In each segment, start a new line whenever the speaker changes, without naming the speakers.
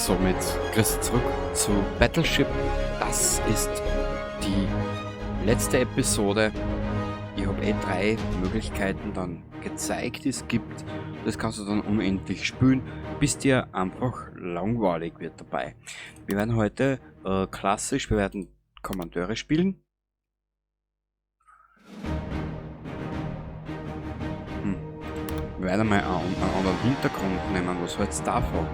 Somit grüß zurück zu Battleship. Das ist die letzte Episode. Ich habe eh 3 Möglichkeiten dann gezeigt, die es gibt. Das kannst du dann unendlich spülen, bis dir einfach langweilig wird dabei. Wir werden heute klassisch, wir werden Kommandeure spielen. Wir werden einmal einen anderen Hintergrund nehmen. Was hältst du davon?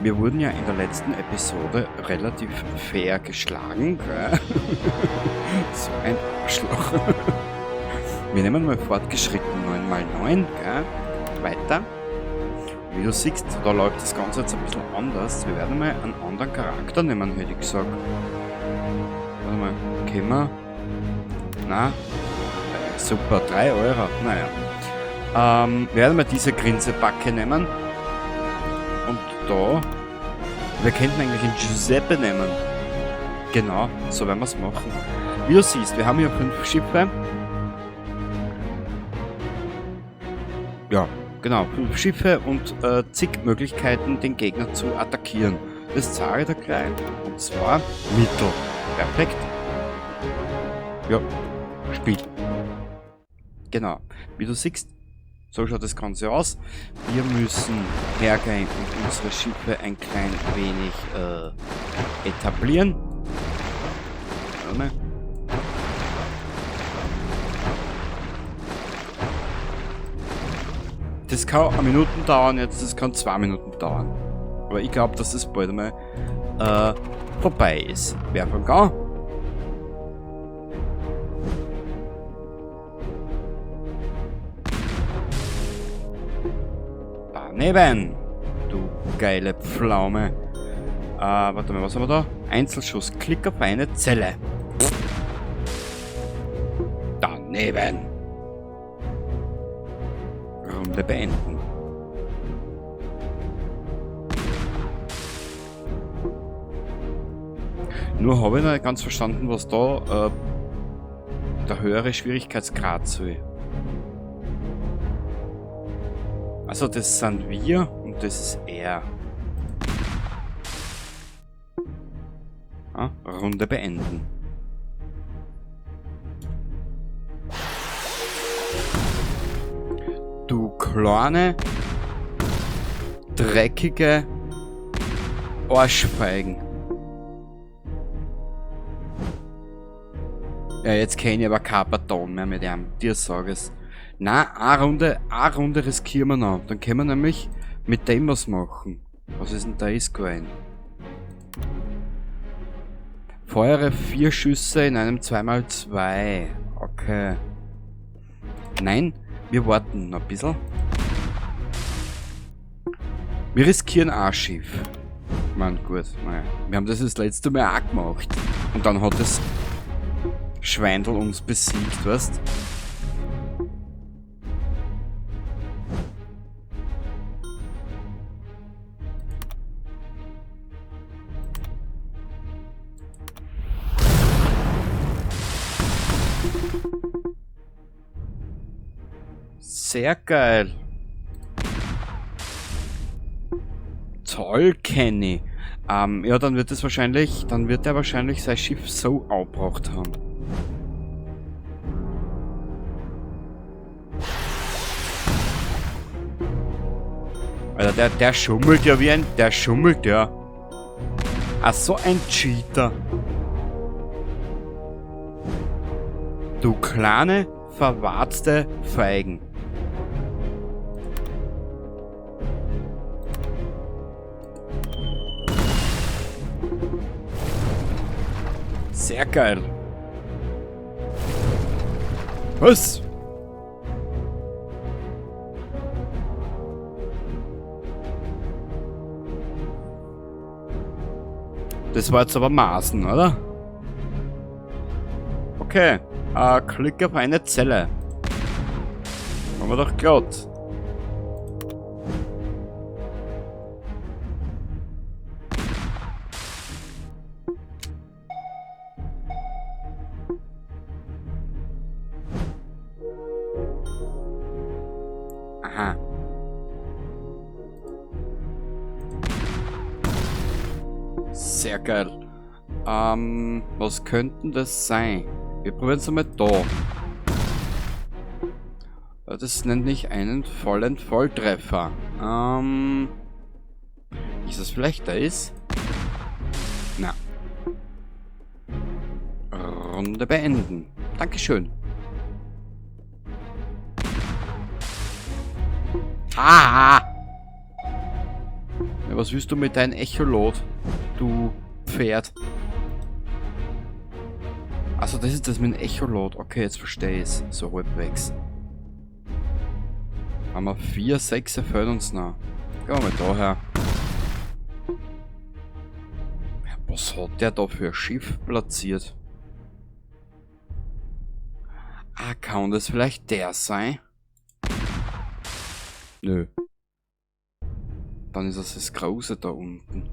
Wir wurden ja in der letzten Episode relativ fair geschlagen, gell? So ein Arschloch. Wir nehmen mal fortgeschritten 9×9, gell? Weiter. Wie du siehst, da läuft das Ganze jetzt ein bisschen anders. Wir werden mal einen anderen Charakter nehmen, hätte ich gesagt. Warte mal, können wir? Na? Super, 3 Euro. Naja. Wir werden mal diese Grinsebacke nehmen. Und da, wir könnten eigentlich den Giuseppe nehmen. Genau, so werden wir's machen. Wie du siehst, wir haben hier 5 Schiffe. Ja, genau, 5 Schiffe und zig Möglichkeiten, den Gegner zu attackieren. Das zeige ich dir gleich. Und zwar Mittel. Perfekt. Ja, Spiel. Genau, wie du siehst, so schaut das Ganze aus. Wir müssen hergehen und unsere Schiffe ein klein wenig etablieren. Warte mal. Das kann eine Minute dauern, jetzt das kann 2 Minuten dauern. Aber ich glaub, dass es bald einmal vorbei ist. Wer fängt an? Daneben! Du geile Pflaume. Warte mal, was haben wir da? Einzelschuss. Klick auf eine Zelle. Daneben! Runde beenden. Nur habe ich noch nicht ganz verstanden, was da der höhere Schwierigkeitsgrad soll. Also das sind wir und das ist er. Ah, Runde beenden. Du kleine, dreckige Arschfeigen. Ja, jetzt kenn ich aber kein Pardon mehr mit ihm. Dir sag ich's. Na, eine Runde riskieren wir noch. Dann können wir nämlich mit dem was machen. Was ist denn da ist gewesen? Feuere 4 Schüsse in einem 2×2. Okay. Nein, wir warten noch ein bisschen. Wir riskieren ein Schiff. Ich mein, gut, naja. Wir haben das das letzte Mal auch gemacht. Und dann hat das Schweindel uns besiegt, weißt? Sehr geil. Toll, Kenny. Ja, dann wird es wahrscheinlich, dann wird er wahrscheinlich sein Schiff so aufgebracht haben. Alter, der schummelt ja wie ein, der schummelt ja. Ach, so ein Cheater. Du kleine, verwarzte Feigen. Sehr geil. Was? Das war jetzt aber Maßen, oder? Okay. Klick auf eine Zelle. Haben wir doch glatt. Aha. Sehr geil. Was könnten das sein? Wir probieren es einmal da. Das nennt mich einen vollen Volltreffer. Ist das vielleicht das? Na. Runde beenden. Dankeschön. Haha! Ja, was willst du mit deinem Echolot, du Pferd? Also das ist das mit dem Echolot. Okay, jetzt verstehe ich's. So halbwegs. Haben wir 4, 6 fehlen uns noch. Gehen wir mal da her. Was hat der da für ein Schiff platziert? Ah, kann das vielleicht der sein? Nö. Dann ist das das Große da unten.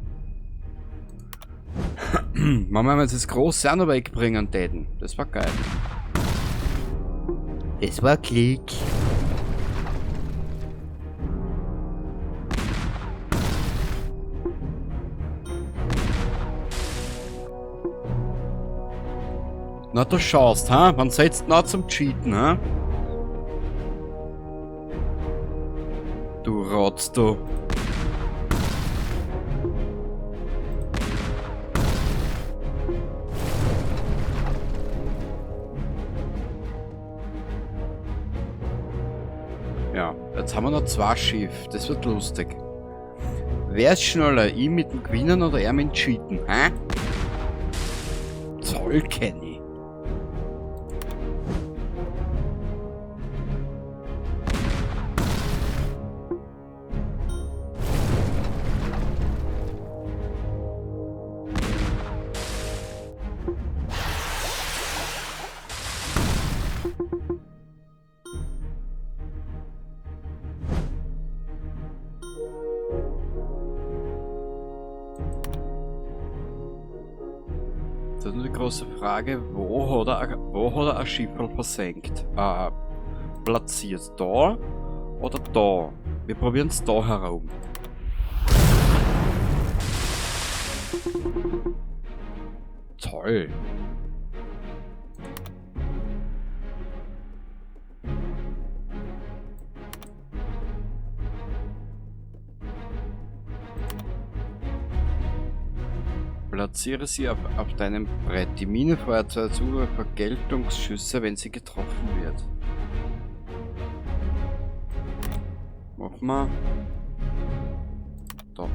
Machen wir jetzt das Große auch noch wegbringen, täten. Das war geil. Das war Klick. Na, du schaust, ha? Wann setzt du noch zum Cheaten, ha? Du Rotz, du. Ja, jetzt haben wir noch 2 Schiff. Das wird lustig. Wer ist schneller? Ich mit dem Gewinnen oder er mit dem Cheaten? Hä? Zoll kenn ich. Das ist nur die große Frage, wo hat er ein Schifferl versenkt? Platziert da oder da? Wir probieren's da herum. Toll. Platziere sie auf deinem Brett. Die Mine feuert 2 Vergeltungsschüsse, wenn sie getroffen wird. Mach mal. Da.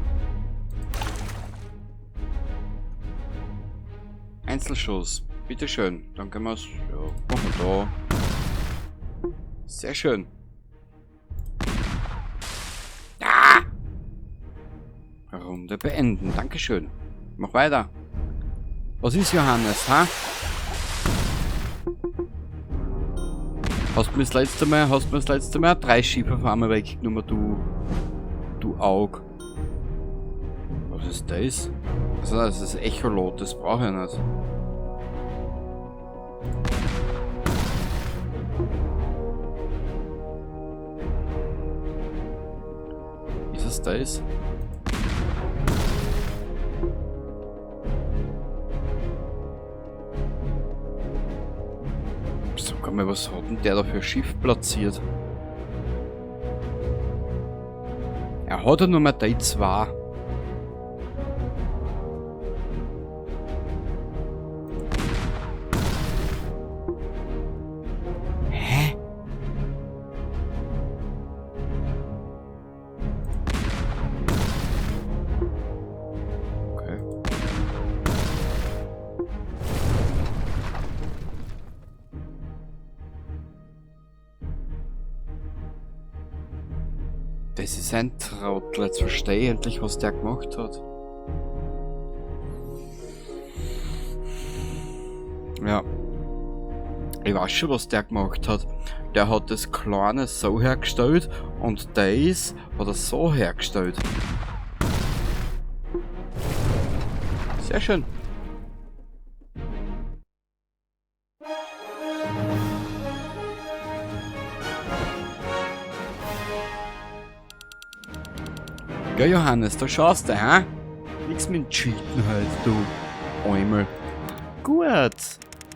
Einzelschuss. Bitteschön. Dann können wir's. Ja, machen wir da. Sehr schön. Ah! Runde beenden. Dankeschön. Mach weiter. Was ist Johannes, ha? Hast du mir das letzte Mal, hast du mir das letzte Mal 3 Schiffe auf einmal weggenommen, du Aug. Was ist das? Also das ist Echolot, das brauche ich nicht. Ist es das? Sag mal, was hat denn der da für ein Schiff platziert? Er hat ja nur mehr die 2. Hä? Okay. Das ist ein Trottel. Jetzt verstehe ich endlich, was der gemacht hat. Ja. Ich weiß schon, was der gemacht hat. Der hat das Kleine so hergestellt und das hat er so hergestellt. Sehr schön. Ja, Johannes, da schaust du, hä? Nix mit Cheaten halt, du Eumel. Gut.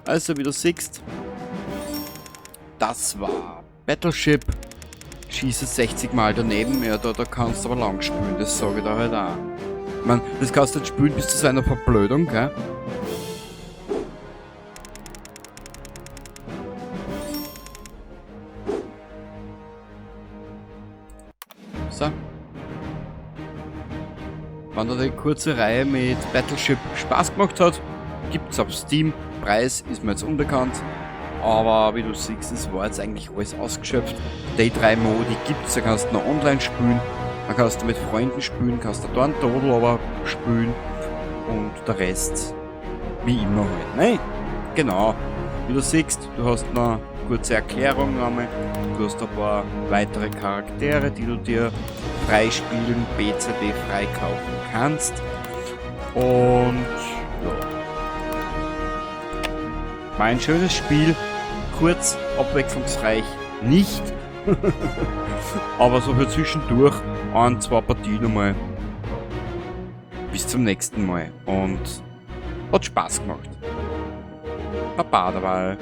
Also, wie du siehst, das war Battleship. Schieße 60 Mal daneben, ja, da kannst du aber lang spielen, das sage ich da halt auch. Ich mein, das kannst du nicht spielen bis zu seiner Verblödung, gell? So. Wenn dir die kurze Reihe mit Battleship Spaß gemacht hat, gibt's auf Steam. Preis ist mir jetzt unbekannt. Aber wie du siehst, es war jetzt eigentlich alles ausgeschöpft. Die 3 Modi gibt's, da kannst du noch online spielen, da kannst du mit Freunden spielen, kannst du da einen Todel aber spielen und der Rest wie immer halt, ne? Genau. Wie du siehst, du hast noch eine kurze Erklärung nochmal, du hast ein paar weitere Charaktere, die du dir freispielen, BCD freikaufen kannst. Und ja. War ein schönes Spiel, kurz, abwechslungsreich, nicht. Aber so für zwischendurch ein, zwei Partien nochmal. Bis zum nächsten Mal und hat Spaß gemacht. Baba dabei.